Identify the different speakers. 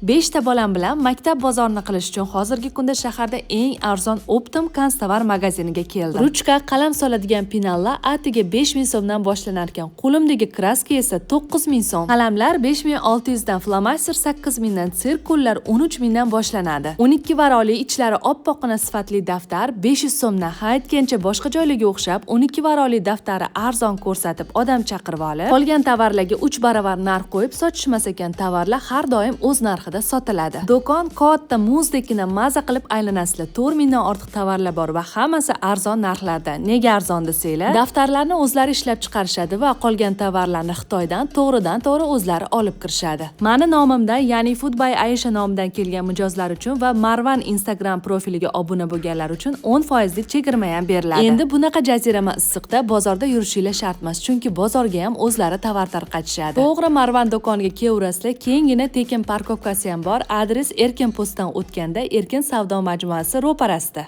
Speaker 1: Beshta bolam bilan maktab bozorini qilish uchun hozirgi kunda shaharda eng arzon оптом канцтовар magaziniga keldim. Ruchka, qalam soladigan penallar atiga 5000 so'mdan boshlanar ekan. Qo'limdagi краска esa 9000 so'm. Qalamlar 5600 dan, flomaster 8000 dan, sirkullar 13000 dan boshlanadi. 12 varaqli, ichlari oppoqqina sifatli daftar 500 so'mdan. Ha, aytgancha, boshqa joylarga o'xshab 12 varaqli daftari arzon ko'rsatib, odam chaqirib olib, qolgan tovarlarga 3 baravar narx qo'yib sotishmas ekan. Tovarlar har doim o'z narxida sotiladi. Do'kon katta, muzdekkina maza qilib aylanasizlar. 4000 dan ortiq tovarlar bor va hammasi arzon narxlarda. Nega arzon desanglar, daftarlarni o'zlari ishlab chiqarishadi va qolgan tovarlarni Xitoydan to'g'ridan to'g'ri o'zlari olib kirishadi. Mani nomimdan, ya'ni Foodbuy Aisha nomidan kelgan mijozlar uchun va Marvan Instagram profiliga obuna bo'lganlar uchun 10 foizlik chegirma ham beriladi. Endi bunaqa jazirama issiqda bozorda yurishinglar shart emas, chunki bozorga ham o'zlari tovar tarqatishadi. To'g'ri Marvan do'koniga kelaverasizlar, keyingina tekin парковка si ham bor. Adres: Erkin postdan o'tganda, Erkin savdo majmuasi ro'parasida.